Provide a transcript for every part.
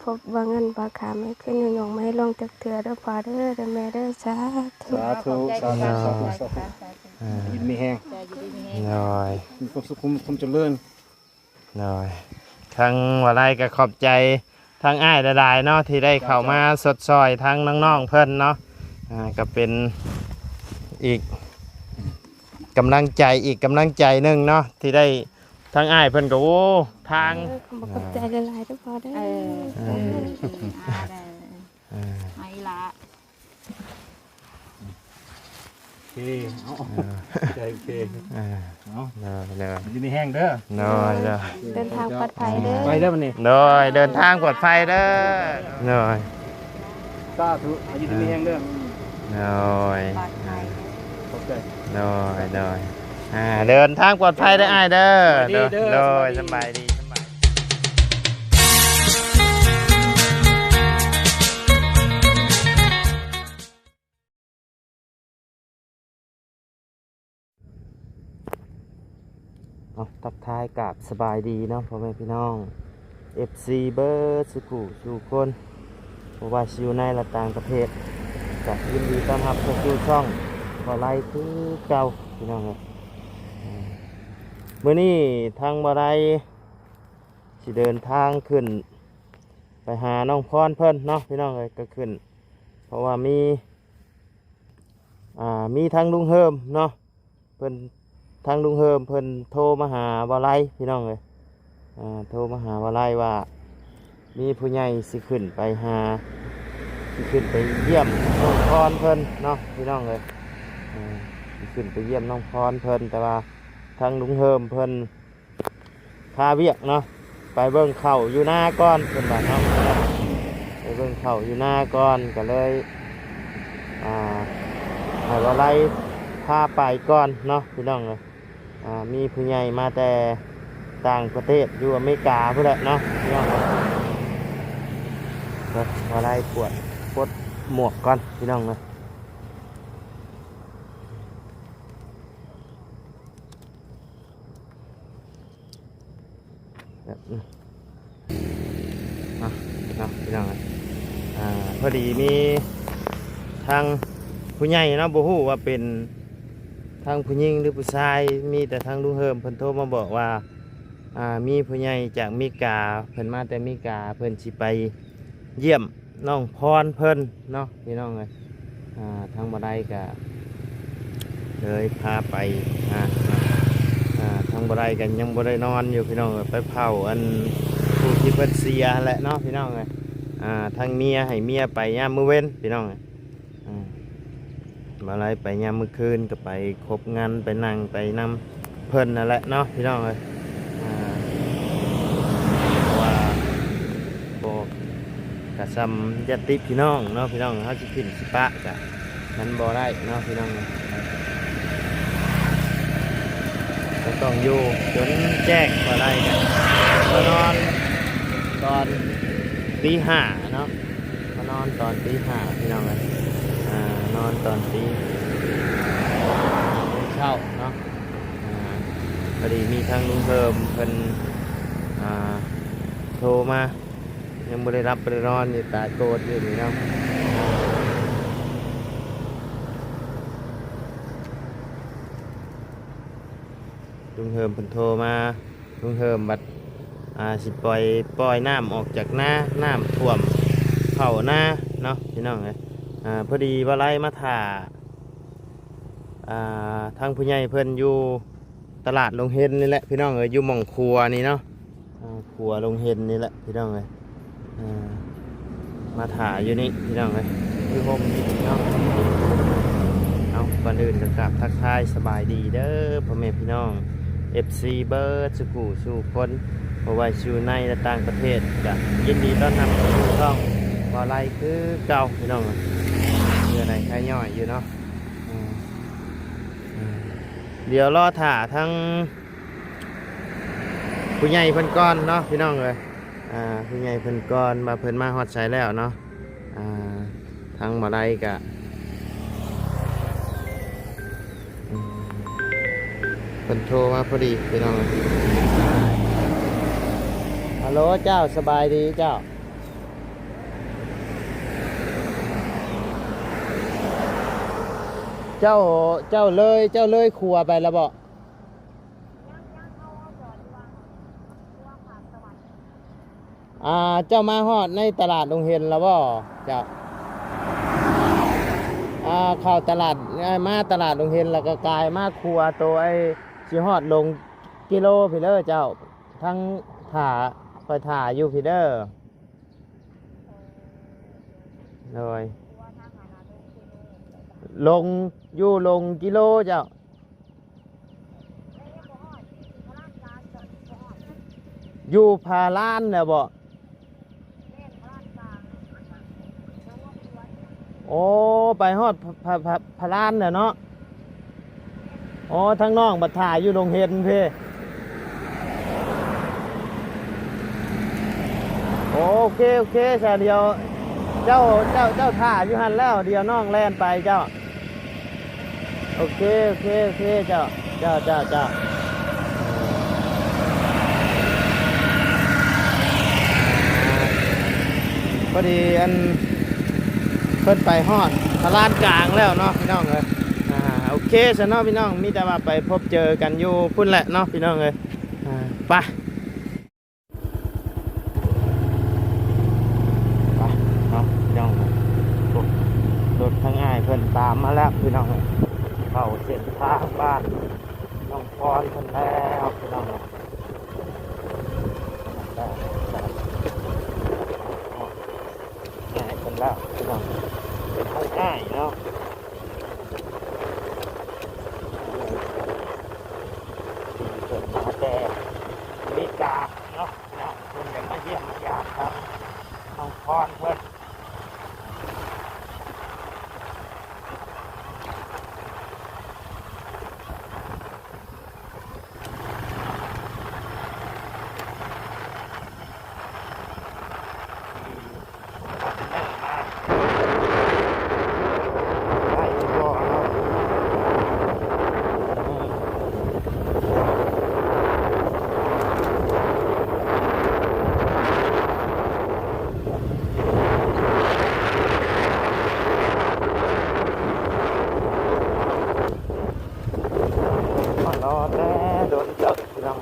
ພົບວ່າເງິນບໍ່ຄ້ຳໃຫ້ຂຶ້ນໃຫ້ຍົງ ໃຫ້ລົງຈັກເທື່ອເດີພໍ່ເດີ ເດີແມ່ເດີ ສາທຸ ສາທຸ ຂອບໃຈ ສາທຸ ສາທຸ ສາທຸ ສາທຸ ອ່າ ຢູ່ດີມີແຮງ ເຈົ້າຢູ່ດີມີແຮງ ໂດຍ ມີຄວາມສຸກ ຄວາມ ຄວາມຈະເລີນ ໂດຍ ທາງວາໄລກໍຂອບໃຈທາງອ້າຍຫຼາຍໆເນາະ ທີ່ໄດ້ເຂົ້າມາ ເຈົ້າ ຊົດຊ່ອຍທາງນ້ອງໆເພິ່ນເນາະ ອ່າ ກໍເປັນອີກກຳລັງໃຈ ອີກກຳລັງໃຈໜຶ່ງເນາະ ທີ່ໄດ້ ທາງອ້າຍເພິ່ນກໍ ໂອ້ ທາງ ເອີ ຂອບໃຈຫຼາຍໆເດີພໍ່ເດີ ເອີ ເອີ ເອີ ອ່າ ໄດ້ ອ່າ ມາອີ່ຫຼ້າ ໂອເຄ ເອົາ ເອີ ໃຈໂອເຄ ອ່າ ເອົາ ເດີໆ ຢູ່ດີມີແຮງເດີ ໂດຍ ໂດຍ ເດີນທາງປອດໄພເດີ ໄປເດີບັດນີ້ ໂດຍ ເດີນທາງປອດໄພເດີ ໂດຍ ສາທຸ ຢູ່ດີມີແຮງເດີ ໂດຍ ປອດໄພ ຂອບໃຈ ໂດຍ ໂດຍ ອ່າ ເດີນທາງປອດໄພເດີອ້າຍເດີ ສະບາຍດີເດີ ໂດຍ ສະບາຍດີ ສະບາຍດີ ເອົາ ທັກທາຍກາບສະບາຍດີເນາະ ພໍ່ແມ່ພີ່ນ້ອງ ເອັຟຊີ ເບິດສູ່ຜູ້ສູ່ຄົນ ບໍ່ວ່າຊິຢູ່ໃນ ແລະ ຕ່າງປະເທດ ກໍຍິນດີຕ້ອນຮັບເຂົ້າສູ່ຊ່ອງບ່າວໄລຄືເກົ່າ ພີ່ນ້ອງເອີຍ. ມື້ນີ້ທາງບ່າວໄລຊິເດີນທາງຂຶ້ນໄປຫານ້ອງພອນເພິ່ນເນາະ ພີ່ນ້ອງເອີຍ ກໍຂຶ້ນ ເພາະວ່າມີ ອ່າ ມີທາງລຸງເຮີມເນາະ ເພິ່ນ ທາງລຸງເຮີມເພິ່ນໂທມາຫາບ່າວໄລ ພີ່ນ້ອງເອີຍ ອ່າ ໂທມາຫາບ່າວໄລວ່າ ມີຜູ້ໃຫຍ່ຊິຂຶ້ນໄປຫາ ຊິຂຶ້ນໄປຢ້ຽມນ້ອງພອນເພິ່ນເນາະ ພີ່ນ້ອງເອີຍ ອ່າ ຊິຂຶ້ນໄປຢ້ຽມນ້ອງພອນເພິ່ນ ແຕ່ວ່າທາງລຸງເຮີມເພິ່ນ ຄາວຽກເນາະ ໄປເບິ່ງເຂົ້າຢູ່ນາກ່ອນ ເພິ່ນວ່າເນາະ ໄປເບິ່ງເຂົ້າຢູ່ນາກ່ອນ ກໍເລີຍ ອ່າ ໃຫ້ບ່າວໄລພາໄປກ່ອນເນາະ ພີ່ນ້ອງເອີຍ ອ່າ ມີຜູ້ໃຫຍ່ມາແຕ່ຕ່າງປະເທດ ຢູ່ອາເມລິກາພຸ້ນແຫຼະເນາະ ພີ່ນ້ອງເອີຍ ເອີ ບ່າວໄລປວດ ປົດໝວກກ່ອນ ພີ່ນ້ອງເອີຍ. ແບບນີ້ ອ່ະ ເນາະ ພີ່ນ້ອງເອີຍ ອ່າ ພໍດີມີທາງຜູ້ໃຫຍ່ເນາະ ບໍ່ຮູ້ວ່າເປັນທາງຜູ້ຍິງ ຫຼື ຜູ້ຊາຍ ມີແຕ່ທາງລຸງເຮີມເພິ່ນໂທມາບອກວ່າ ອ່າ ມີຜູ້ໃຫຍ່ຈາກເມກາ ເພິ່ນມາແຕ່ເມກາ ເພິ່ນຊິໄປ ຢ້ຽມນ້ອງພອນເພິ່ນເນາະ ພີ່ນ້ອງເອີຍ ອ່າ ທາງບ່າວໄລກໍເລີຍພາໄປຫາເນາະ ອ່າ ທາງບ່າວໄລກໍຍັງບໍ່ໄດ້ນອນຢູ່ ພີ່ນ້ອງເອີຍ ໄປເຝົ້າອັນຜູ້ທີ່ເພິ່ນເສຍຫັ້ນແຫຼະເນາະ ພີ່ນ້ອງເອີຍ ອ່າ ທາງເມຍ ໃຫ້ເມຍໄປຍາມມື້ເວັນ ພີ່ນ້ອງເອີຍ ອ່າ ບ່າວໄລໄປຍາມມື້ຄືນກໍໄປຄົບງານ ໄປນັ່ງໄປນຳເພິ່ນນັ້ນແຫຼະເນາະ ພີ່ນ້ອງເອີຍ ອ່າ ເພາະວ່າບໍ່ ກະສ່ຳຍາດຕິພີ່ນ້ອງເນາະ ພີ່ນ້ອງ ເຮົາຊິຖິ້ມຊິປະກະມັນບໍ່ໄດ້ເນາະ ພີ່ນ້ອງ ກໍຕ້ອງຢູ່ຈົນແຈ້ງ ບໍ່ໄດ້ກະມານອນຕອນຕີຫ້າເນາະ. ມານອນຕອນຕີຫ້າ ພີ່ນ້ອງເອີຍ ອ່າ ນອນຕອນຕີ ເຊົ້າເນາະ ອ່າ ພໍດີມີທາງລຸງເຮີມເພິ່ນ ອ່າ ໂທມາ ຍັງບໍ່ໄດ້ຫຼັບບໍ່ໄດ້ນອນຢູ່ ຕາໂກດຢູ່ນີ້ເນາະ ລຸງເຮີມເພິ່ນໂທມາ ລຸງເຮີມບັດ ອ່າ ຊິປ່ອຍ ປ່ອຍນ້ຳອອກຈາກນາ ນ້ຳຖ້ວມເຂົ້ານາເນາະ ພີ່ນ້ອງເອີຍ ອ່າ ພໍດີວ່າໄລ່ມາຖ້າ ອ່າ ທາງຜູ້ໃຫຍ່ເພິ່ນຢູ່ຕະຫຼາດດົງເຫັນນີ້ແຫຼະ ພີ່ນ້ອງເອີຍ ຢູ່ໝ່ອງຂົວນີ້ເນາະ ອ່າ ຂົວດົງເຫັນນີ້ແຫຼະ ພີ່ນ້ອງເອີຍ ອ່າ ມາຖ້າຢູ່ນີ້ ພີ່ນ້ອງເອີຍ ຢູ່ຮົ່ມນີ້ເນາະ ເອົາ ກ່ອນອື່ນກໍກາບທັກທາຍສະບາຍດີເດີ ພໍ່ແມ່ພີ່ນ້ອງ ເອັຟຊີ ເບິດສູ່ຜູ້ສູ່ຄົນ ບໍ່ວ່າຊິຢູ່ໃນ ແລະ ຕ່າງປະເທດ ກໍຍິນດີຕ້ອນຮັບເຂົ້າສູ່ຊ່ອງບ່າວໄລ່ຄືເກົ່າ ພີ່ນ້ອງເອີຍ ເຫື່ອໄຫຼໄຄຍ້ອຍຢູ່ເນາະ ອືມ ອືມ ດຽວລໍຖ້າທາງ ຜູ້ໃຫຍ່ເພິ່ນກ່ອນເນາະ ພີ່ນ້ອງເອີຍ ອ່າ ຜູ້ໃຫຍ່ເພິ່ນກ່ອນວ່າເພິ່ນມາຮອດໃສແລ້ວເນາະ ອ່າ ທາງບ່າວໄລ່ກະ ອືມ ເພິ່ນໂທມາພໍດີ ພີ່ນ້ອງເອີຍ ຮັລໂຫຼ ເຈົ້າ ສະບາຍດີເຈົ້າ. ເຈົ້າ ເຈົ້າເລີຍ ເຈົ້າເລີຍຂົວໄປແລ້ວບໍ່? ອ່າ ເຈົ້າມາຮອດໃນຕະຫຼາດດົງເຫັນແລ້ວບໍ່? ເຈົ້າ ອ່າ ເຂົ້າຕະຫຼາດ ອ່າ ມາຕະຫຼາດດົງເຫັນ ແລ້ວກໍກາຍມາຂົວໂຕ ໄອ້ ຊິຮອດລົງກິໂລພີ້ເດີເຈົ້າ. ທັງຖ້າ ຂ້ອຍຖ້າຢູ່ພີ້ເດີ. ໂດຍ ລົງ ຢູ່ລົງກິໂລເຈົ້າ. ຢູ່ພະລານແລ້ວບໍ່? ໂອ້ ໄປຮອດພະ ພະ ພະລານແລ້ວເນາະ. ອໍ ທາງນ້ອງບັດຖ້າຢູ່ດົງເຫັນພີ້. ໂອເຄ ໂອເຄ ຊະ ດຽວເຈົ້າ ເຈົ້າ ເຈົ້າຖ້າຢູ່ຫັ້ນແລ້ວ ດຽວນ້ອງແລ່ນໄປເຈົ້າ. ໂອເຄ ໂອເຄ ໂອເຄ ເຈົ້າ ເຈົ້າ ເຈົ້າ ເຈົ້າ. ພໍດີອັນ ເພິ່ນໄປຮອດພະລານກາງແລ້ວເນາະພີ່ນ້ອງເອີຍ. ອ່າ ໂອເຄຊະເນາະພີ່ນ້ອງ ມີແຕ່ວ່າໄປພົບເຈີກັນຢູ່ພຸ້ນແຫຼະເນາະພີ່ນ້ອງເອີຍ. ອ່າ ໄປ ໄປເນາະພີ່ນ້ອງ. ໂອ້ ລົດທາງອ້າຍເພິ່ນຕາມມາແລ້ວພີ່ນ້ອງເອີຍ. ເຂົ້າເສັ້ນທາງບ້ານນ້ອງພອນເພິ່ນແລ້ວພີ່ນ້ອງເອີຍ. ອ້າຍເພິ່ນແລ້ວພີ່ນ້ອງ ເປັນອ້າຍເນາະ. ເພິ່ນມາແຕ່ອາເມລິກາເນາະ ເພິ່ນຢາກມາຢ້ຽມມາຢາມທາງນ້ອງພອນເພິ່ນ. ມາລໍແຕ່ດົນເຕີບພີ່ນ້ອງ.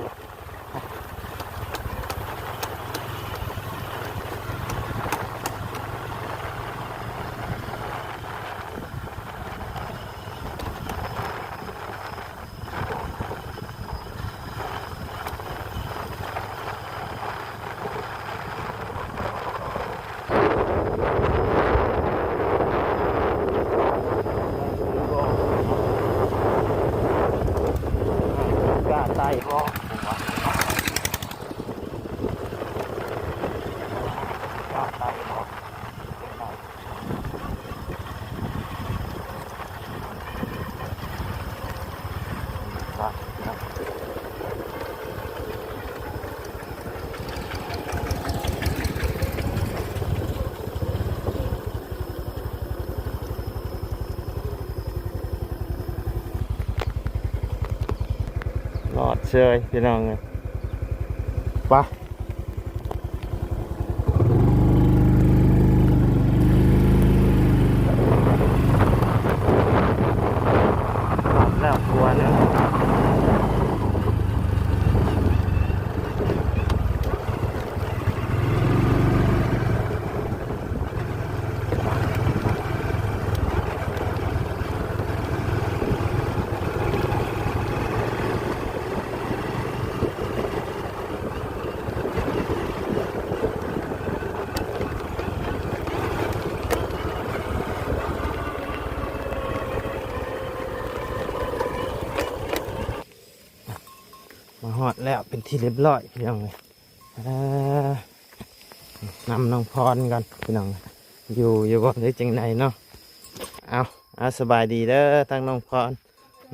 ລອດເຊີຍພີ່ນ້ອງເອີຍ. ໄປ ຮອດແລ້ວຂົວໜຶ່ງ. ມາຮອດແລ້ວເປັນທີ່ຮຽບຮ້ອຍພີ່ນ້ອງເອີຍ. ອ່າ ນຳນ້ອງພອນກ່ອນພີ່ນ້ອງ ຢູ່ ຢູ່ບໍ່ ຫຼືຈັ່ງໃດເນາະ. ເອົາ ເອົາ ສະບາຍດີເດີ ທັງນ້ອງພອນ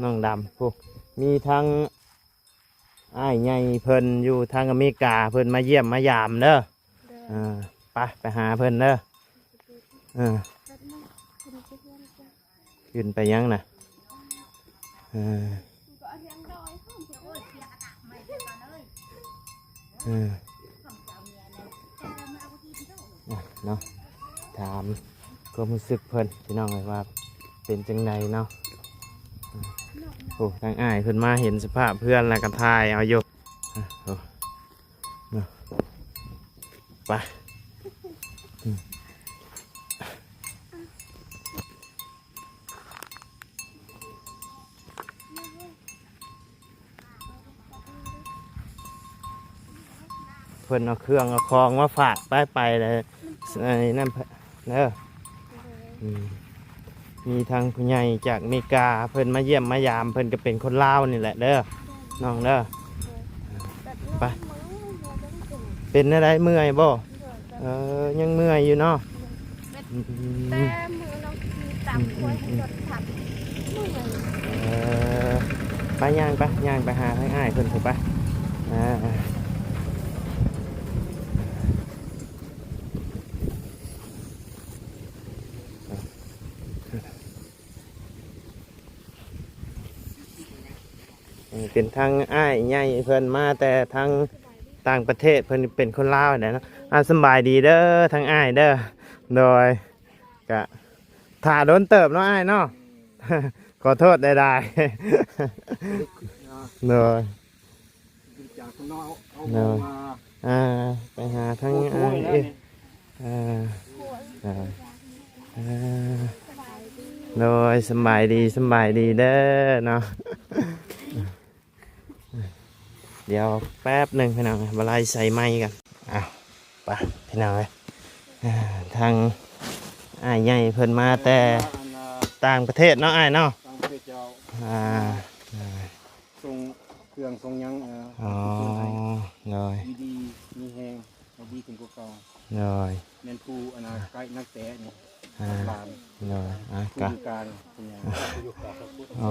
ນ້ອງດຳ ຜູ້ ມີທັງອ້າຍໃຫຍ່ເພິ່ນຢູ່ທາງອາເມລິກາ ເພິ່ນມາຢ້ຽມມາຢາມເດີ. ໂດຍ ອ່າ ໄປ ໄປຫາເພິ່ນເດີ. ເອີ ຂຶ້ນໄປຫຍັງນະ? ເອີ ເອີ ອ່ະ ເນາະ ຖາມຄວາມຮູ້ສຶກເພິ່ນ ພີ່ນ້ອງເອີຍ ວ່າເປັນຈັ່ງໃດເນາະ. ໂອ້ ທາງອ້າຍເພິ່ນມາເຫັນສະພາບເຮືອນແລ້ວກໍຖ່າຍເອົາຢູ່. ໂອ້ ເນາະ ໄປ ເພິ່ນເອົາເຄື່ອງເອົາຂອງມາຝາກ ໄປ ໄປເລີຍ ໄອ້ນັ້ນເດີ. ອືມ ມີທາງຜູ້ໃຫຍ່ຈາກເມກາ ເພິ່ນມາຢ້ຽມມາຢາມ ເພິ່ນກໍເປັນຄົນລາວນີ້ແຫຼະເດີ ນ້ອງເດີ. ໄປ ເປັນແນວໃດ ເມື່ອຍບໍ່? ເອີ ຍັງເມື່ອຍຢູ່ເນາະ. ອືມ ແຕ່ມື້ນ້ອງຂີ່ຕາມ ອືມ ຫ້ວຍ ອືມ ໃຫ້ລົດທັບ ເມື່ອຍ. ເອີ ໄປ ຍ່າງໄປ ຍ່າງໄປຫາທາງອ້າຍເພິ່ນພຸ້ນໄປ. ອ່າ ເປັນທາງອ້າຍໃຫຍ່ເພິ່ນມາແຕ່ທາງຕ່າງປະເທດ ເພິ່ນເປັນຄົນລາວຫັ້ນແຫຼະເນາະ. ອ່າ ສຳບາຍດີເດີ ທາງອ້າຍເດີ. ໂດຍ ກະຖ້າດົນເຕີບເນາະອ້າຍເນາະ ຂໍໂທດຫຼາຍໆ. ໂດຍ ຈາກເນາະ ເອົາ ເອົາ ໂດຍ ມາ ອ່າ ໄປຫາທາງ ໂອ້ຍ ອ້າຍ ໂອ້ຍ ເອີ ໂດຍ ສະບາຍດີ ສະບາຍດີເດີເນາະ. ດຽວແປັບໜຶ່ງພີ່ນ້ອງ ບໍ່ໄລ່ໃສ່ໄມກັນ. ອ້າວ ໄປພີ່ນ້ອງເອີຍ ທາງອ້າຍໃຫຍ່ເພິ່ນມາແຕ່ຕ່າງປະເທດເນາະ ອ້າຍເນາະ. ຕ່າງປະເທດເຈົ້າ. ອ່າ ສົ່ງເຄື່ອງສົ່ງຫຍັງ ເອີ ອໍ ໂດຍ ຢູ່ດີມີແຮງ ໃຫ້ດີຂຶ້ນກວ່າເກົ່າ. ໂດຍ ແມ່ນຜູ້ອັນນ່າ ໄກນັກແຕະນີ້ ອ່າ ຫຼານ. ໂດຍ ອ່າ ກະ ຜູ້ຢູ່ກາງ ອໍ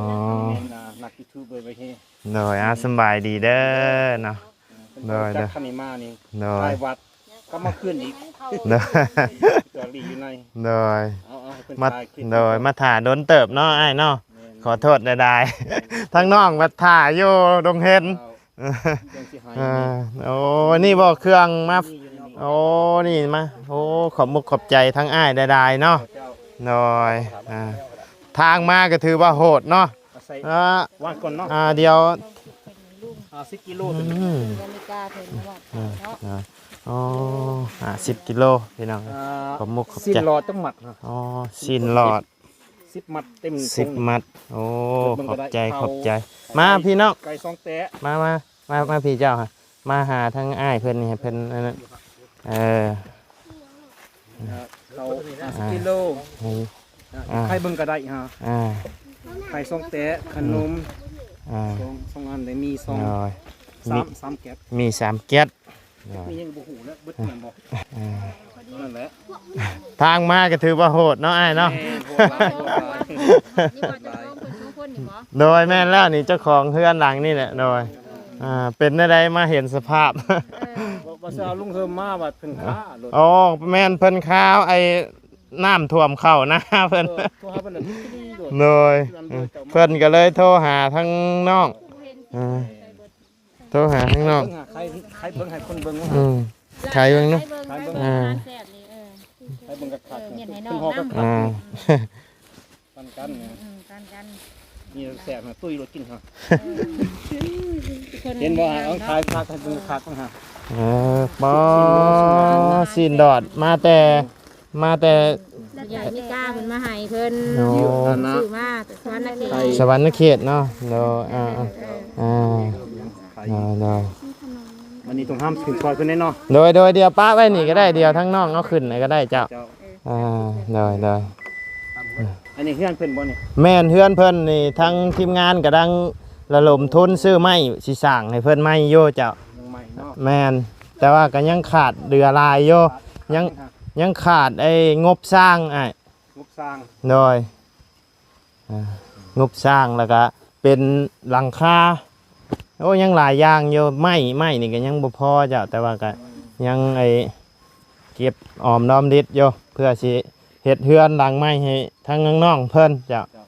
ແມ່ນ ອ່າ ນັກຢູທູບເບີໄວເຮ. ໂດຍ ອ່າ ສຳບາຍດີເດີເນາະ. ເອີ ເພິ່ນ ໂດຍ ຈັກຄັນນີ້ມານີ້ ໂດຍ ຫຼາຍວັດ ກັບມາຄືນອີກ. ໂດຍ ຈອດລີ້ຢູ່ໃນ. ໂດຍ ເອົາ ເອົາ ໃຫ້ເພິ່ນ ມາ ຖ່າຍຄລິບ ໂດຍ ມາຖ້າດົນເຕີບເນາະ ອ້າຍເນາະ. ແມ່ນ ຂໍໂທດຫຼາຍໆ ທາງນ້ອງບັດຖ້າຢູ່ດົງເຫັນ. ເຈົ້າ ຈັ່ງຊິຫາຍ. ອ່າ ນີ້ ໂອ້ ນີ້ບໍ່ເຄື່ອງມາ. ນີ້ຢູ່ໃນນີ້. ໂອ້ ນີ້ມາ. ໂອ້ ຂອບມຸກຂອບໃຈທາງອ້າຍຫຼາຍໆເນາະ. ເຈົ້າ ໂດຍ ອ່າ ທາງມາກໍຖືວ່າໂຫດເນາະ. ອາໄສ ອ່າ ວາງກ່ອນເນາະ. ອ່າ ດຽວ ຫ້າສິບກິໂລ ອືມ ອາເມລິກາເພິ່ນວ່າເນາະ. ອ່າ ອໍ ຫ້າສິບກິໂລ ພີ່ນ້ອງ. ອ່າ ຂອບມຸກຂອບໃຈ. ຊີ້ນຫຼອດຈັກມັດ? ອໍ ຊີ້ນຫຼອດ ສິບມັດເຕັມ ສິບມັດ. ໂອ້ ຂອບໃຈ ຂອບໃຈ. ມາພີ່ນ້ອງ ໄກ່ສອງແຕະ. ມາ ມາ ມາ ມາພີ່ເຈົ້າ ມາຫາທາງອ້າຍເພິ່ນນີ້ ໃຫ້ເພິ່ນອັນນັ້ນ. ເອີ ເອີ ເຂົ້າຫ້າສິບກິໂລ. ອ່າ ໄຂ່ເບິ່ງກໍໄດ້ຮະ. ອ່າ ໄຂ່ສອງແຕະ ຂະໜົມ ອ່າ ສອງ ສອງອັນ ແລະມີສອງ ໂດຍ ສາມ ມີສາມແກັດ ມີສາມແກັດ. ໂດຍ ມີຫຍັງບໍ່ຮູ້ແລ້ວ ເບິດແມ່ນບໍ່? ອ່າ ນັ້ນແຫຼະ ທາງມາກໍຖືວ່າໂຫດເນາະ ອ້າຍເນາະ. ແມ່ນ ໂຫດຫຼາຍ ໂຫດຫຼາຍ. ນີ້ບໍ່ເຈົ້າຂອງເພິ່ນສອງຄົນນີ້ບໍ່? ໂດຍ ແມ່ນແລ້ວ ນີ້ເຈົ້າຂອງເຮືອນຫຼັງນີ້ແຫຼະ. ໂດຍ ອ່າ ເປັນແນວໃດມາເຫັນສະພາບ? ເອີ ບໍ່ ບໍ່ຊາວລຸງເຮີມມາວ່າເພິ່ນຄ້າລົດ. ອໍ ແມ່ນ ເພິ່ນຄ້າໄອ້ນ້ຳຖ້ວມເຂົ້ານາເພິ່ນ. ເອີ ໂທຫາເພິ່ນ ໂດຍ ເພິ່ນກໍເລີຍໂທຫາທາງນ້ອງ. ເອີ ໂທຫາທາງນ້ອງ ເບິ່ງຫາ ໃຄ ໃຄເບິ່ງໃຫ້ຄົນເບິ່ງ. ອືມ ໃຄເບິ່ງເນາະ ໃຄເບິ່ງ ອ່າ ແຊບນີ້. ເອີ ໃຄເບິ່ງຄັກໆ ເອີ ເຮັດໃຫ້ນ້ອງນຳ ອ່າ ປັນກັນນະ. ອືມ ປັນກັນ ນີ້ແຊບນະ ຕຸ້ຍໂລດກິນຫະ. ເອີ ເຫັນບໍ່ຫະ ເອົາຂາຍຜັກໃຫ້ເບິ່ງຄັກນະ. ເອີ ປໍ ຊີ້ນດອດ ຊີ້ນດອດມາແຕ່ ມາແຕ່ ສະຫຍາມເມກາເພິ່ນມາໃຫ້ເພິ່ນ. ໂອ້ ຊື້ມາແຕ່ສະຫວັນນະເຂດ ສະຫວັນນະເຂດເນາະ. ໂດຍ ອ່າ ເອີ ອ່າ ໂດຍ ໂດຍ ອັນນີ້ຕ້ອງຫ້າມຂຶ້ນຊ່ອຍເພິ່ນແດ່ເນາະ. ໂດຍ ໂດຍ ດຽວປະໄວ້ນີ້ກໍໄດ້ ດຽວທາງນ້ອງເອົາຂຶ້ນໃຫ້ກໍໄດ້ເຈົ້າ. ເຈົ້າ ອ່າ ໂດຍ ໂດຍ ອັນນີ້ເຮືອນເພິ່ນບໍ່ນີ້? ແມ່ນ ເຮືອນເພິ່ນນີ້ ທາງທີມງານກຳລັງລະດົມທຶນຊື້ໄມ້ຊິສ້າງໃຫ້ເພິ່ນໃໝ່ຢູ່ເຈົ້າ. ຍັງໃໝ່ເນາະ. ແມ່ນ ແຕ່ວ່າກໍຍັງຂາດເຫຼືອຫຼາຍຢູ່ ຍັງ ຍັງຂາດໄອ້ງົບສ້າງອ້າຍ. ງົບສ້າງ ໂດຍ ອ່າ ງົບສ້າງ ແລ້ວກະເປັນຫຼັງຄາ. ໂອ້ ຍັງຫຼາຍຢ່າງຢູ່ ໄມ້ ໄມ້ນີ້ກະຍັງບໍ່ພໍເຈົ້າ ແຕ່ວ່າກະຍັງໄອ້ເກັບອອມລອມລິດຢູ່ ເພື່ອຊິເຮັດເຮືອນຫຼັງໃໝ່ໃຫ້ທາງນ້ອງໆເພິ່ນເຈົ້າ. ເຈົ້າ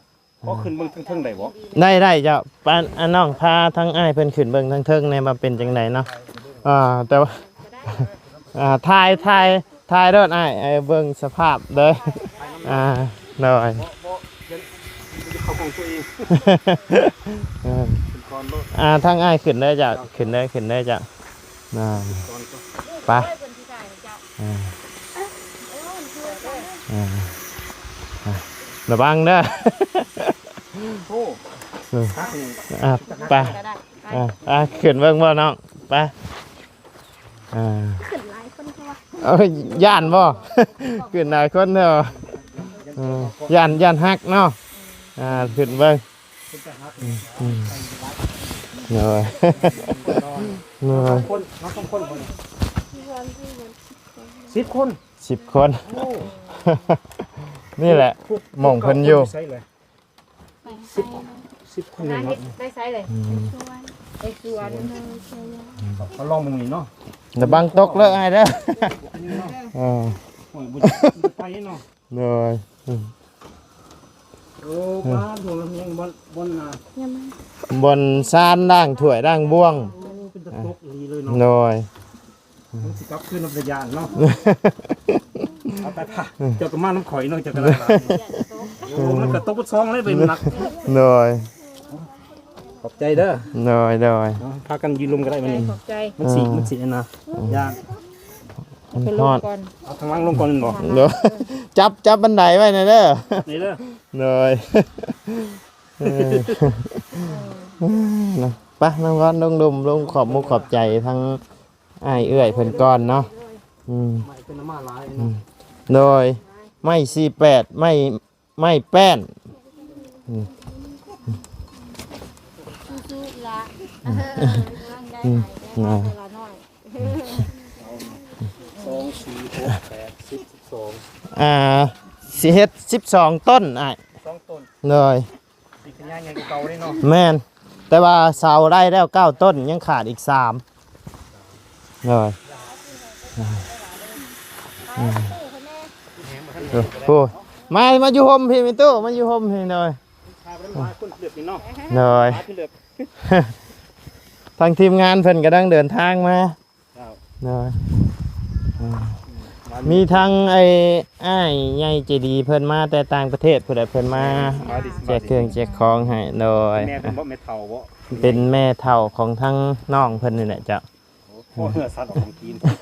ພໍຂຶ້ນເບິ່ງເທິງໆໄດ້ບໍ່? ໄດ້ ໄດ້ເຈົ້າ. ປາ ອັນ ນ້ອງພາທາງອ້າຍເພິ່ນຂຶ້ນເບິ່ງເທິງໆແດ່ວ່າເປັນຈັ່ງໃດເນາະ. ອ່າ ແຕ່ວ່າ ອ່າ ຖ່າຍ ຖ່າຍ ຖ່າຍໂລດອ້າຍ ໄອ້ເບິ່ງສະພາບເດີ. ອ່າ ໂດຍ ບໍ່ ບໍ່ ເຫັນ ຢູ່ໃນເຂ ເອົາຂອງຕົວເອງ ເອີ ຂຶ້ນກ່ອນໂລດ ອ່າ ທາງອ້າຍຂຶ້ນເດີເຈົ້າ ເຈົ້າ ຂຶ້ນເດີ ຂຶ້ນເດີເຈົ້າ ອ່າ ກ່ອນກໍ ໄປ ເອີ ອ່າ ອ່າ ລະວັງເດີ ໂອ້ ເອີ ອ່າ ໄປ ອ່າ ອ່າ ຂຶ້ນເບິ່ງບໍ່ນ້ອງ ໄປ ອ່າ ຂຶ້ນຫຼາຍຄົນເນາະ ເອີ ຢ້ານບໍ່? ຂຶ້ນຫຼາຍຄົນເນາະ ເອີ ຢ້ານ ຢ້ານຫັກເນາະ ອ່າ ຂຶ້ນເບິ່ງ ອືມ ອືມ ໂດຍ ໂດຍ ຄົນ ເຮົາສອງຄົນບໍ່ນີ້ ສິບຄົນ ສິບຄົນ ໂອ້ ນີ້ແຫຼະ ໝ່ອງເພິ່ນຢູ່ ໄປໃສເລີຍ ສິບ ສິບຄົນເນາະ ໄປໃສເລີຍ ອືມ ໄປສວນ ໄປສວນ ມາລອງເບິ່ງນີ້ເນາະ ລະວັງຕົກເດີອ້າຍເດີ ເອີ ໂອ້ຍ ບໍ່ໄປເນາະ ໂດຍ ອືມ ໂອ້ ບ້ານດວງລະເຮງ ບ່ອນ ບ່ອນ ອ່າ ບ່ອນຊານລ້າງຖ້ວຍລ້າງບ່ວງ ໂອ້ ເປັນຕາຕົກອີ່ຫຼີເລີຍເນາະ ໂດຍ ມັນຊິກັບຄືນນຳພະຍາເນາະ ເອົາໄປພາ ເຈົ້າກໍມານຳຂ້ອຍເນາະ ເຈົ້າກໍໄດ້ຫຼາຍ ໂອ້ ມັນກໍຕົກເບິດຊ່ອງເລີຍ ເປັນໜັກ ໂດຍ ຂອບໃຈເດີ ໂດຍ ໂດຍ ເນາະ ພາກັນຢືນລົມກໍໄດ້ບັດນີ້ ຂອບໃຈ ມັນຊິ ເອີ ມັນຊິອັນນະ ອືມ ຢ້ານ ມັນຮ້ອນ ເອົາທາງຫຼັງລົງກ່ອນແມ່ນບໍ່ ໂດຍ ຈັບ ຈັບບັນໄດໄວ້ແດ່ເດີ ນີ້ເດີ ໂດຍ ເອີ ເນາະ ໄປ ນ້ອງວອນ ລົງດົມ ລົງຂອບມຸກຂອບໃຈທັງອ້າຍເອື້ອຍເພິ່ນກ່ອນເນາະ ອືມ ໄມ້ເປັນມາຫຼາຍເນາະ ອືມ ໂດຍ ໄມ້ສີ່ແປດ ໄມ້ ໄມ້ແປ້ນ ອືມ ສູ້ໆລະ ອືມ ກຳລັງໄດ້ ອືມ ໃຫ້ເດີ ອືມ ເວລາໜ້ອຍ ສອງ ສີ່ ຫົກ ແປດ ສິບ ສິບສອງ ອ່າ ຊິເຮັດສິບສອງຕົ້ນອ້າຍ ສອງຕົ້ນ ໂດຍ ຊິຂະຫຍາຍໃຫຍ່ກວ່າເກົ່າເດ້ເນາະ ແມ່ນ ແຕ່ວ່າເສົາໄດ້ແລ້ວເກົ້າຕົ້ນ ຍັງຂາດອີກສາມ ໂດຍ ໂອ້ ມາ ມາຢູ່ຮົ່ມພີ້ ແມ່ຕູ້ ມາຢູ່ຮົ່ມພີ້ ໂດຍ ໂດຍ ທາງທີມງານເພິ່ນກຳລັງເດີນທາງມາ ເຈົ້າ ໂດຍ ອືມ ມາ ມີທັງໄອ້ອ້າຍໃຫຍ່ໃຈດີເພິ່ນມາແຕ່ຕ່າງປະເທດພຸ້ນແຫຼະ ເພິ່ນມາ ມາດີ ແຈກເຄື່ອງແຈກຂອງໃຫ້ ໂດຍ ແມ່ເພິ່ນບໍ່ ແມ່ເຖົ້າບໍ່ ເປັນແມ່ເຖົ້າຂອງທັງນ້ອງເພິ່ນນີ້ແຫຼະເຈົ້າ ໂອ້ ເຫື່ອສັດອອກຂອງກິນ ອ່າ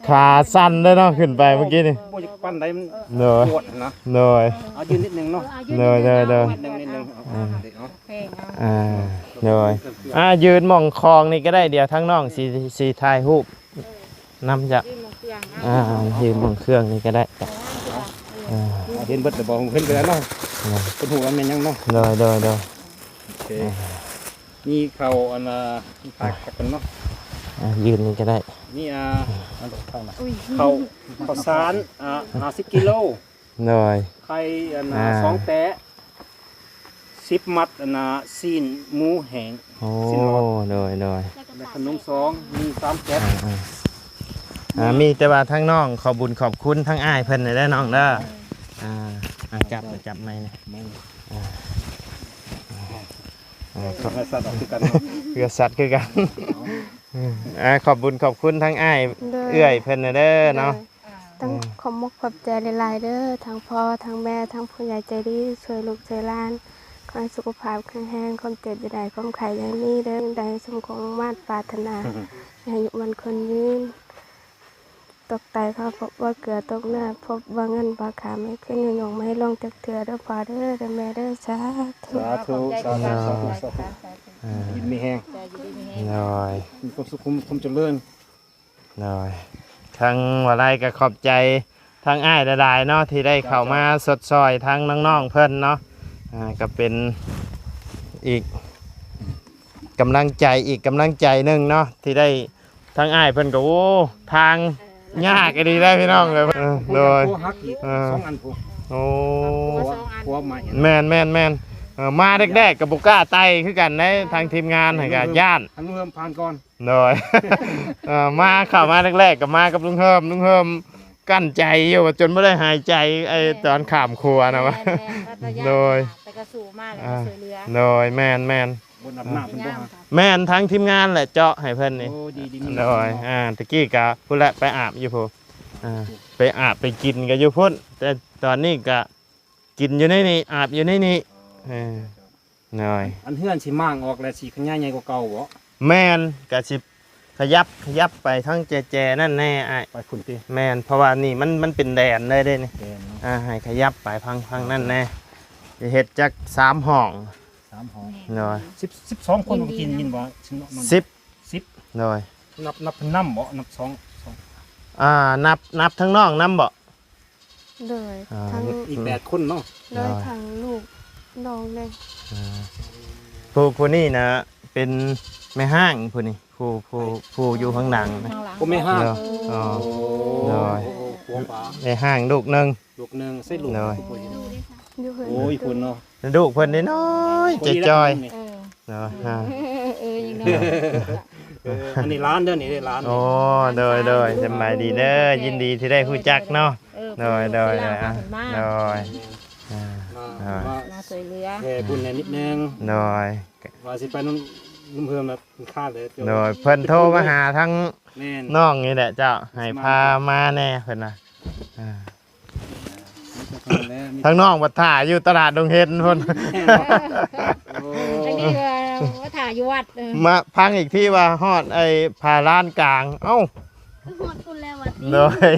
ຂາສັ່ນເລີຍເນາະ ຂຶ້ນໄປເມື່ອກີ້ນີ້ ບໍ່ຢາກປານໃດ ມັນ ໂດຍ ປວດນະ ໂດຍ ເອົາຢືນນິດໜຶ່ງເນາະ ເອີ ເອົາຢືນ ໂດຍ ໂດຍ ໂດຍ ນິດໜຶ່ງ ນິດໜຶ່ງ ອ່າ ເອົາ ໂດຍ ອ່າ ຢືນໝ່ອງຄອງນີ້ກໍໄດ້ ດຽວທາງນ້ອງຊິ ຊິຖ່າຍຮູບນຳເຈົ້າ ຢືນໝ່ອງເຄື່ອງ ອ່າ ຢືນໝ່ອງເຄື່ອງນີ້ກໍໄດ້ ເອີ ອ່າ ເຫັນເບິດແລ້ວບໍ່? ເຫັນໄປແລ້ວເນາະ ເພິ່ນຮູ້ວ່າແມ່ນຫຍັງເນາະ ໂດຍ ໂດຍ ໂດຍ ໂອເຄ ອ່າ ມີເຂົ້າອັນນ່າ ອ່າ ຂາຍກັນເນາະ ອ່າ ຢືນນີ້ກໍໄດ້ ມີ ອ່າ ອັນເຂົ້ານະ ເຂົ້າ ເຂົ້າສານ ອ່າ ຫ້າສິບກິໂລ ໂດຍ ໄຂ່ອັນນ່າ ອ່າ ສອງແຕະ ສິບມັດອັນນ່າ ຊີ້ນໝູແຫ້ງ ໂອ້ ຊີ້ນອ່ອນ ໂດຍ ໂດຍ ແລ້ວຂະໜົມສອງ ມີສາມແກັບ ອ່າ ອ່າ ອ່າ ມີແຕ່ວ່າທາງນ້ອງຂອບບຸນຂອບຄຸນທາງອ້າຍເພິ່ນແດ່ເດີນ້ອງເດີ ອ່າ ອ່າ ຈັບ ຈັບໄມ້ນີ້ ອ່າ ອ່າ ເພື່ອສັດຄືກັນເນາະ ເພື່ອສັດຄືກັນ ອ່າ ຂອບບຸນຂອບຄຸນທາງອ້າຍ ໂດຍ ເອື້ອຍເພິ່ນແດ່ເດີເນາະ ໂດຍ ຕ້ອງ ອ່າ ຂອບມຸກຂອບໃຈຫຼາຍໆເດີ ທັງພໍ່ ທັງແມ່ ທັງຜູ້ໃຫຍ່ໃຈດີ ຊ່ວຍລູກຊ່ວຍຫຼານ ຂໍໃຫ້ສຸຂະພາບແຂງແຮງ ຄວາມເຈັບຢ່າໄດ້ ຄວາມໄຂ້ຢ່າມີເດີ ໃດສົມຄວາມມຸ່ງມາດປາດຖະໜາ ໃຫ້ອາຍຸໝັ້ນຂວັນຍືນ ຕົກໃຕ້ຂໍພົບວ່າເກືອ ຕົກເໜືອພົບວ່າເງິນ ບໍ່ຂ້າມໃຫ້ຂຶ້ນ ໃຫ້ຍົກໃຫ້ລົງຈັກເທື່ອເດີພໍ່ເດີ ເດີແມ່ເດີ ສາທຸ ສາທຸ ສາທຸ ສາທຸ ອ່າ ຢູ່ດີມີແຮງ ໂດຍ ມີຄວາມສຸກ ຄວາມ ຄວາມຈະເລີນ ໂດຍ ທາງວາໄລກໍຂອບໃຈທາງອ້າຍຫຼາຍໆເນາະ ທີ່ໄດ້ເຂົ້າມາຊົດຊ່ອຍທາງນ້ອງໆເພິ່ນເນາະ ອ່າ ກໍເປັນອີກກຳລັງໃຈ ອີກກຳລັງໃຈໜຶ່ງເນາະ ທີ່ໄດ້ ທາງອ້າຍເພິ່ນກໍ ໂອ້ ທາງຍາກອີ່ຫຼີເດ້ພີ່ນ້ອງເອີຍ ເອີ ໂດຍ ໂອ້ ສອງອັນພຸ້ນ ໂອ້ ຫົວ ຫົວໄມ້ ແມ່ນໆໆ ເອີ ມາແລກໆກໍບໍ່ກ້າໄຕ່ຄືກັນເດ້ ທາງທີມງານຫັ້ນກໍຢ້ານ ໃຫ້ລຸງເຮີມຜ່ານກ່ອນ ໂດຍ ເອີ ມາ ເຂົ້າມາແລກໆກໍມາກັບລຸງເຮີມ ລຸງເຮີມກັ້ນໃຈຢູ່ ຈົນບໍ່ໄດ້ຫາຍໃຈ ໄອ້ຕອນຂ້າມຂົວນະ ແມ່ນໆ ໂດຍ ແຕ່ກໍສູ້ມາແລ້ວ ອ່າ ຊ່ວຍເຫຼືອ ໂດຍ ແມ່ນໆ ແມ່ນ ທາງທີມງານແຫຼະເຈາະໃຫ້ເພິ່ນນີ້ ໂອ້ ດີໆ ໂດຍ ອ່າ ຕະກີ້ກະພຸ້ນແຫຼະ ໄປອາບຢູ່ພຸ້ນ ອ່າ ໄປອາບໄປກິນກະຢູ່ພຸ້ນ ແຕ່ຕອນນີ້ກະ ກິນຢູ່ໃນນີ້ ອາບຢູ່ໃນນີ້. ເອີ ໂດຍ ອັນເຮືອນຊິມ້າງອອກແລ້ວຊິຂະຫຍາຍໃຫຍ່ກວ່າເກົ່າບໍ່? ແມ່ນ ກະຊິຂະຫຍັບ ຂະຫຍັບໄປທາງແຈໆນັ້ນແດ່ອ້າຍ. ໄປພຸ້ນຕິ? ແມ່ນ ເພາະວ່ານີ້ມັນ ມັນເປັນແດນເລີຍເດ້ນີ້. ແດນເນາະ. ອ່າ ໃຫ້ຂະຫຍັບໄປທາງ ທາງນັ້ນແດ່. ຈະເຮັດຈັກສາມຫ້ອງ. ສາມຫ້ອງ. ໂດຍ ສິບ ສິບສອງຄົນ ກິນ ກິນບໍ່? ສິບ. ສິບ. ໂດຍ ນັບ ນັບເພິ່ນນຳບໍ່? ນັບສອງ ສອງ ອ່າ ນັບ ນັບທັງນ້ອງນຳບໍ່? ໂດຍ ອ່າ ທັງ ອີກແປດຄົນເນາະ. ໂດຍ ໂດຍ ທັງລູກນ້ອງເດ້. ອ່າ ຜູ້ ຜູ້ນີ້ນະເປັນແມ່ຮ້າງ ຜູ້ນີ້ ຜູ້ ຜູ້ ຜູ້ຢູ່ຂ້າງຫຼັງນະ. ຜູ້ແມ່ຮ້າງ. ໂດຍ ອໍ ໂອ້ ໂດຍ ໂອ້ ຜົວປາ ແມ່ຮ້າງລູກໜຶ່ງ. ລູກໜຶ່ງ ໃສ່ລູກ. ໂດຍ ຜູ້ຜູ້ ຢູ່ເຮືອນ. ໂອ້ຍ ພຸ້ນເນາະ ລູກເພິ່ນນ້ອຍໆ ຈ່ອຍໆ. ເອີ ເນາະ ເອີ ເອີ ເອີ ຍິງເນາະ. ເອີ ອັນນີ້ຫຼານເດີ ນີ້ຫຼານ. ໂອ້ ໂດຍ ໂດຍ ສຳບາຍດີເດີ ຍິນດີທີ່ໄດ້ຮູ້ຈັກເນາະ. ເອີ ໂດຍ ໂດຍ ເອີ ໂດຍ ອ່າ ມາ ອ່າ ມາ ມາຊ່ວຍເຫຼືອ ແຜ່ບຸນແດ່ນິດໜຶ່ງ. ໂດຍ ວ່າຊິໄປນຳ ນຳເພິ່ນແບບຄາດເລີຍ. ໂດຍ ເພິ່ນໂທມາຫາທາງ ແມ່ນ ນ້ອງນີ້ແຫຼະເຈົ້າ ໃຫ້ພາມາແດ່ເພິ່ນວ່າ. ອ່າ ທາງນ້ອງບັດຖ້າຢູ່ຕະຫຼາດດົງເຫັນພຸ້ນ. ໂອ້ ອັນນີ້ວ່າມາຖ້າຢູ່ວັດ. ເອີ ມາຟັງອີກທີວ່າຮອດໄອ້ພາລານກາງ. ເອົ້າ ຮອດພຸ້ນແລ້ວວັດນີ້. ໂດຍ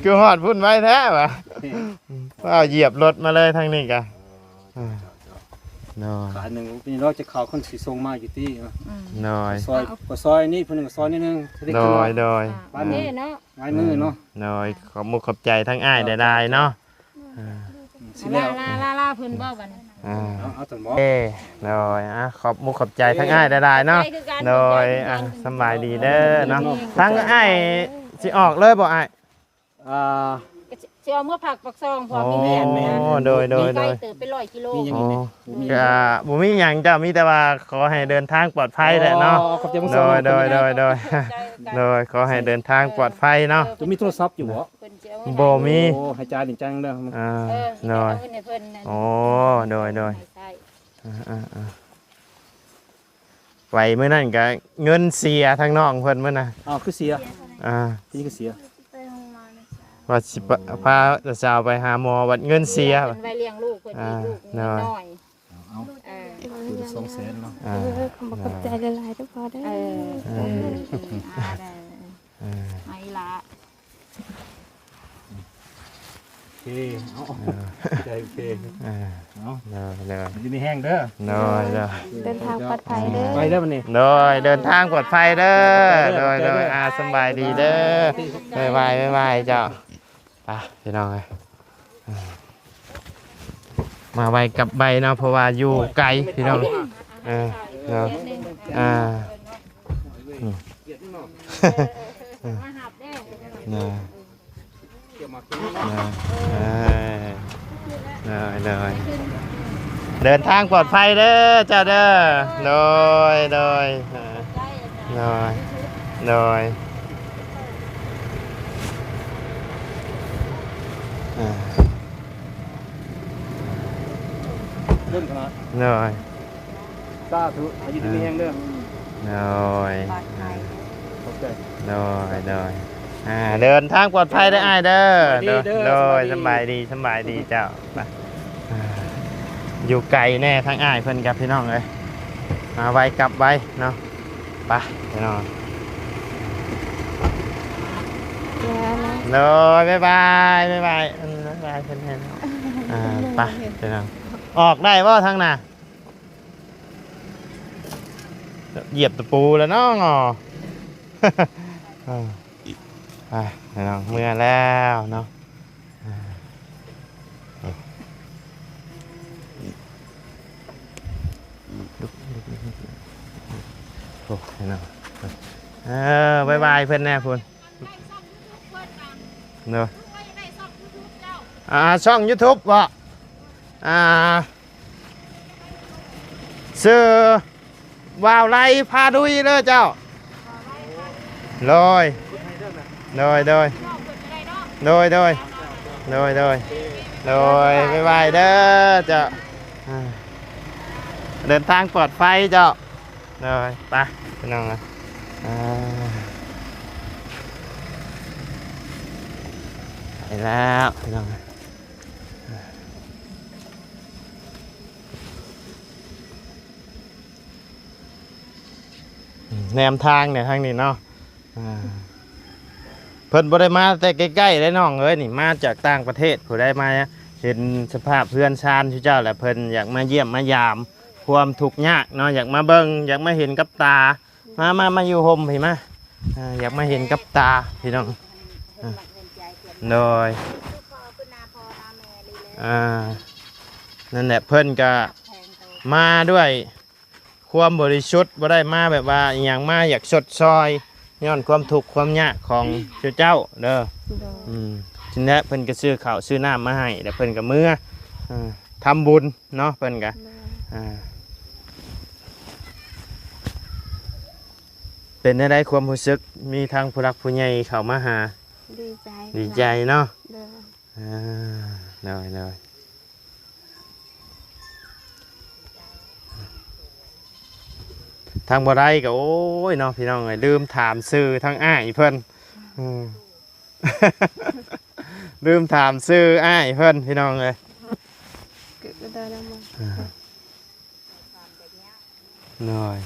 ຄືຮອດພຸ້ນໄວແທ້ຫວາ. ເອີ ເອົາ ຢຽບລົດມາເລີຍທາງນີ້ກະ. ອ່າ ໂດຍ ຂາຍໜຶ່ງ ນີ້ເນາະ ຈະເຂົ້າຄົນຊິສົ່ງມາຢູ່ຕິເນາະ. ອືມ ໂດຍ ຊອຍ ກໍຊອຍນີ້ ຜູ້ໜຶ່ງກໍຊອຍນິດໜຶ່ງ. ໂດຍ ໂດຍ ປານນີ້ເນາະ. ຫຼາຍມື້ເນາະ. ໂດຍ ຂອບມຸກຂອບໃຈທັງອ້າຍຫຼາຍໆເນາະ. ອ່າ ຊິແລ້ວ ລາ ລາ ລາ ລາເພິ່ນບໍ່ບັດນີ້. ອ່າ ເອົາ ເອົາຕົນບໍ່. ເອີ ໂດຍ ອ່າ ຂອບມຸກຂອບໃຈທັງອ້າຍຫຼາຍໆເນາະ. ໂດຍ ອ່າ ສຳບາຍດີເດີເນາະ. ທາງອ້າຍຊິອອກເລີຍບໍ່ອ້າຍ? ອ່າ ຊິເອົາເມືອພັກປາກຊ່ອງ ເພາະມີວຽກ. ອໍ ແມ່ນ ໂດຍ ໂດຍ ໂດຍ ໄກເຕີບ ເປັນຮ້ອຍກິໂລ. ມີຫຍັງອີກ? ບໍ່ມີຫຍັງເຈົ້າ ມີແຕ່ວ່າຂໍໃຫ້ເດີນທາງປອດໄພແຫຼະເນາະ. ອໍ ຂອບໃຈ ໂດຍ ໂດຍ ໂດຍ ໂດຍ ໂດຍ ຂໍໃຫ້ເດີນທາງປອດໄພເນາະ. ເອີ ເຈົ້າມີໂທລະສັບຢູ່ບໍ່? ເພິ່ນຊິເອົາ ບໍ່ມີ. ໂອ້ ໃຫ້ຈ່າຍນີ້ຈ່າຍເດີ. ອ່າ ເອີ ໂດຍ ເອົາເງິນໃຫ້ເພິ່ນ. ອໍ ໂດຍ ໂດຍ ໃຫ້ໃຊ້. ອ່າ ອ່າ ອ່າ ໄປມື້ນັ້ນກະເງິນເສຍທາງນ້ອງເພິ່ນມື້ນະ. ອ້າວ ຄືເສຍ? ອ່າ ເປັນຫຍັງຄືເສຍ? ວ່າຊິພາ ພາສາວໄປຫາໝໍ ບັດເງິນເສຍ. ເພິ່ນໄວ້ລ້ຽງລູກເພິ່ນ. ອ່າ ອີກລູກ ໂດຍ ນ້ອຍ. ເອົາ ເອີ ຄົນລະສອງແສນເນາະ. ອ່າ ເອີ ຂອບໃຈຫຼາຍໆເດີພໍ່ເດີ. ເອີ ເອີ ເອີ ອ່າ ໄດ້ ເອີ ມາອີ່ຫຼ້າ. ໂອເຄ ເອົາ ເອີ ໃຈໂອເຄ ເອີ ເອົາ ໂດຍ ໂດຍ ຢູ່ດີມີແຮງເດີ ໂດຍ ໂດຍ ເດີນທາງປອດໄພເດີ ໄປເດີບັດນີ້ ໂດຍ ເດີນທາງປອດໄພເດີ ໂດຍ ໂດຍ ອ່າ ສຳບາຍດີເດີ ບາຍບາຍ ບາຍບາຍເຈົ້າ ໄປພີ່ນ້ອງເອີຍ ມາໄວກັບໄວເນາະ ເພາະວ່າຢູ່ໄກພີ່ນ້ອງ ເອີ ເນາະ ອ່າ ອືມ ມາຮັບເດ້ ເນາະ ເນາະ ເອີ ເດີ ເດີ ເດີນທາງປອດໄພເດີເຈົ້າເດີ ໂດຍ ໂດຍ ເອີ ໂດຍ ໂດຍ ເອີ ເດີນຂະໜາດ ໂດຍ ສາທຸ ໃຫ້ຢູ່ດີມີແຮງເດີ ໂດຍ ປອດໄພ ຂອບໃຈ ໂດຍ ໂດຍ ອ່າ ເດີນທາງປອດໄພເດີອ້າຍເດີ ສະບາຍດີເດີ ໂດຍ ສະບາຍດີ ສະບາຍດີ ສະບາຍດີເຈົ້າ ໄປ ອ່າ ຢູ່ໄກແດ່ທາງອ້າຍເພິ່ນກັບພີ່ນ້ອງເອີຍ ມາໄວກັບໄວເນາະ ໄປພີ່ນ້ອງ ໂດຍ ບາຍບາຍ ບາຍບາຍ ບາຍບາຍເພິ່ນແດ່ເນາະ ອ່າ ໄປພີ່ນ້ອງ ອອກໄດ້ບໍ່ທາງໜ້າ? ຢຽບຕະປູແລ້ວເນາະ ເອີ ໄປພີ່ນ້ອງ ເມື່ອແລ້ວເນາະ ໂອ້ ພີ່ນ້ອງ ເອີ ບາຍບາຍເພິ່ນແດ່ພຸ້ນ ເນາະ ອ່າ ຊ່ອງຢູທູບບໍ່? ອ່າ ຊື່ ບ່າວໄລພາລຸຍເດີເຈົ້າ ໂດຍ ໂດຍ ໂດຍ ໂດຍ ບາຍບາຍເດີເຈົ້າ ອ່າ ເດີນທາງປອດໄພເຈົ້າ ໂດຍ ໄປພີ່ນ້ອງ ອ່າ ໄປແລ້ວພີ່ນ້ອງ. ແນມທາງນີ້ ທາງນີ້ເນາະ ອ່າ ເພິ່ນບໍ່ໄດ້ມາແຕ່ໃກ້ໆເດ້ນ້ອງເອີຍ ນີ້ມາຈາກຕ່າງປະເທດ ຜູ້ໃດມາເຫັນສະພາບເຮືອນຊານຊຸເຈົ້າແລ້ວ ເພິ່ນຢາກມາຢ້ຽມມາຢາມຄວາມທຸກຍາກເນາະ ຢາກມາເບິ່ງ ຢາກມາເຫັນກັບຕາ ມາ ມາ ມາຢູ່ຮົ່ມພີ້ມາ ອ່າ ຢາກມາເຫັນກັບຕາພີ່ນ້ອງ ອ່າ ໂດຍ ອ່າ ນັ້ນແຫຼະ ເພິ່ນກະມາດ້ວຍຄວາມບໍລິສຸດ ບໍ່ໄດ້ມາແບບວ່າອີ່ຫຍັງ ມາຢາກຊົດຊ່ອຍຍ້ອນຄວາມທຸກຄວາມຍາກຂອງເຈົ້າເດີ ໂດຍ ອືມ ຈັ່ງແຫຼະ ເພິ່ນກະຊື້ເຂົ້າຊື້ນ້ຳມາໃຫ້ ແລ້ວເພິ່ນກະເມືອ ອ່າ ທຳບຸນເນາະ ເພິ່ນກະ ໂດຍ ອ່າ ເປັນແນວໃດຄວາມຮູ້ສຶກ ມີທາງຜູ້ຫຼັກຜູ້ໃຫຍ່ເຂົ້າມາຫາ? ດີໃຈ ດີໃຈເນາະ ໂດຍ ອ່າ ໂດຍ ໂດຍ ທາງບໍ່ໄດ້ກໍ ໂອ້ຍເນາະ ພີ່ນ້ອງເອີຍ ລືມຖາມຊື່ທາງອ້າຍເພິ່ນ ອືມ ລືມຖາມຊື່ອ້າຍເພິ່ນ ພີ່ນ້ອງເອີຍ ໂດຍ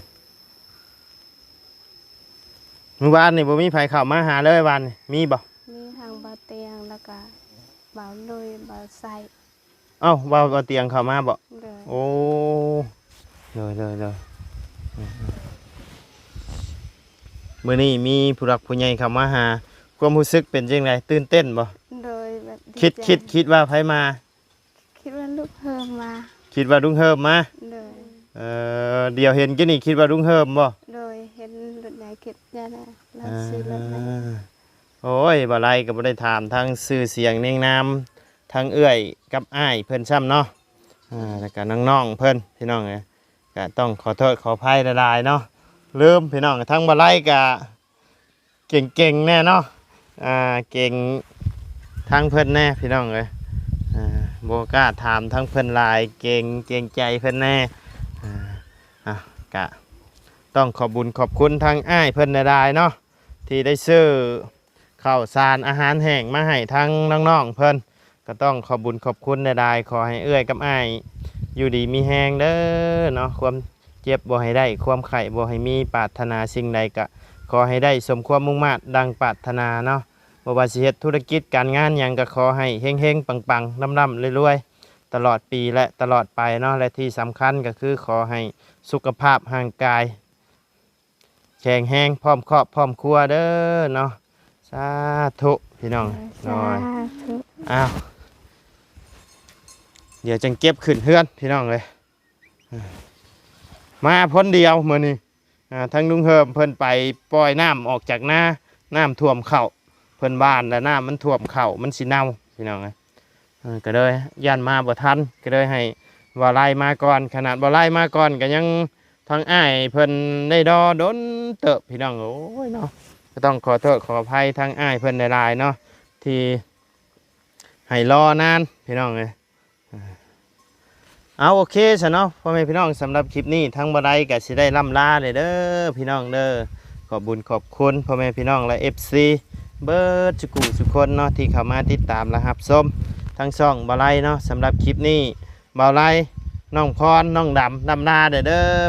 ມື້ວານນີ້ບໍ່ມີໃຜເຂົ້າມາຫາເລີຍ ວານນີ້ມີບໍ່? ມີທາງບ່າວຕຽງ ແລ້ວກະບ່າວລຸຍ ບ່າວໄຊ ເອົ້າ ບ່າວຕຽງເຂົ້າມາບໍ່? ໂດຍ ໂອ້ ໂດຍ ໂດຍ ໂດຍ ມື້ນີ້ມີຜູ້ຫຼັກຜູ້ໃຫຍ່ເຂົ້າມາຫາ ຄວາມຮູ້ສຶກເປັນຈັ່ງໃດ? ຕື່ນເຕັ້ນບໍ່? ໂດຍ ແບບດີໃຈ ຄິດ ຄິດ ຄິດວ່າໃຜມາ? ຄິດວ່າລຸງເຮີມມາ ຄິດວ່າລຸງເຮີມມາ ໂດຍ ເອີ ດຽວເຫັນກິນນີ້ຄິດວ່າລຸງເຮີມບໍ່? ໂດຍ ເຫັນລົດໃຫຍ່ ຄິດແນວນັ້ນ ລາວ ອ່າ ຊື້ລົດໃຫ້ ໂອ້ຍ ບໍ່ໄລກໍບໍ່ໄດ້ຖາມທັງຊື່ສຽງນຽງນາມ ທັງເອື້ອຍກັບອ້າຍເພິ່ນຊ້ຳເນາະ ອ່າ ແລ້ວກໍນ້ອງໆເພິ່ນ ພີ່ນ້ອງເອີຍ ກໍຕ້ອງຂໍໂທດຂໍອະໄພຫຼາຍໆເນາະ ລືມ ພີ່ນ້ອງ ທັງບໍ່ໄລກໍ ເກັ່ງໆແດ່ເນາະ ອ່າ ເກັ່ງທາງເພິ່ນແດ່ພີ່ນ້ອງເອີຍ ອ່າ ບໍ່ກ້າຖາມທາງເພິ່ນຫຼາຍ ເກັ່ງ ເກງໃຈເພິ່ນແດ່ ອ່າ ອ່ະ ກະຕ້ອງຂອບບຸນຂອບຄຸນທາງອ້າຍເພິ່ນຫຼາຍໆເນາະ ທີ່ໄດ້ຊື້ເຂົ້າສານອາຫານແຫ້ງມາໃຫ້ທາງນ້ອງໆເພິ່ນ ກໍຕ້ອງຂອບບຸນຂອບຄຸນຫຼາຍໆ ຂໍໃຫ້ເອື້ອຍກັບອ້າຍຢູ່ດີມີແຮງເດີເນາະ ຄວາມເຈັບບໍ່ໃຫ້ໄດ້ ຄວາມໄຂ້ບໍ່ໃຫ້ມີ ປາດຖະໜາສິ່ງໃດກະຂໍໃຫ້ໄດ້ສົມຄວາມມຸ່ງມາດດັ່ງປາດຖະໜາເນາະ ບໍ່ວ່າຊິເຮັດທຸລະກິດການງານຫຍັງກະຂໍໃຫ້ເຮັງໆ ປັງໆ ລ່ຳໆ ລວຍໆ ຕະຫຼອດປີ ແລະ ຕະຫຼອດໄປເນາະ ແລະ ທີ່ສຳຄັນກະຄືຂໍໃຫ້ສຸຂະພາບຮ່າງກາຍ ແຂງແຮງ ພ້ອມຄອບພ້ອມຄົວເດີເນາະ ສາທຸພີ່ນ້ອງ ໂດຍ ສາທຸ ອ້າວ ດຽວຈັ່ງເກັບຂຶ້ນເຮືອນພີ່ນ້ອງເອີຍ ມາຄົນດຽວມື້ນີ້ ອ່າ ທາງລຸງເຮີມເພິ່ນໄປປ່ອຍນ້ຳອອກຈາກນາ ນ້ຳຖ້ວມເຂົ້າ ເພິ່ນຫວ່ານແລ້ວນ້ຳມັນຖ້ວມເຂົ້າ ມັນຊິເນົ່າພີ່ນ້ອງເອີຍ ເອີ ກໍເລີຍຢ້ານມາບໍ່ທັນ ກໍເລີຍໃຫ້ບ່າວໄລມາກ່ອນ ຂະໜາດບ່າວໄລມາກ່ອນກໍຍັງ ທາງອ້າຍເພິ່ນໄດ້ລໍດົນເຕີບພີ່ນ້ອງເອີຍເນາະ ກໍຕ້ອງຂໍໂທດຂໍອະໄພທາງອ້າຍເພິ່ນຫຼາຍໆເນາະ ທີ່ໃຫ້ລໍນານພີ່ນ້ອງເອີຍ ເອົາ ໂອເຄຊະເນາະ ພໍ່ແມ່ພີ່ນ້ອງ ສຳລັບຄລິບນີ້ທາງບໍ່ໄດ້ກໍຊິໄດ້ລ່ຳລາເລີຍເດີພີ່ນ້ອງເດີ ຂອບບຸນຂອບຄຸນພໍ່ແມ່ພີ່ນ້ອງ ແລະ ເອັຟຊີ ເບິດສຸກູສຸຄົນເນາະ ທີ່ເຂົ້າມາຕິດຕາມ ແລະ ຮັບຊົມທາງຊ່ອງບ່າວໄລເນາະ ສຳລັບຄລິບນີ້ ບ່າວໄລ ນ້ອງພອນ ນ້ອງດຳ ລ່ຳລາເດີ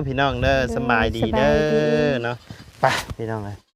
ພີ່ນ້ອງເດີ ໂດຍ ສະບາຍດີເດີ ສະບາຍດີ ເນາະ ໄປພີ່ນ້ອງເອີຍ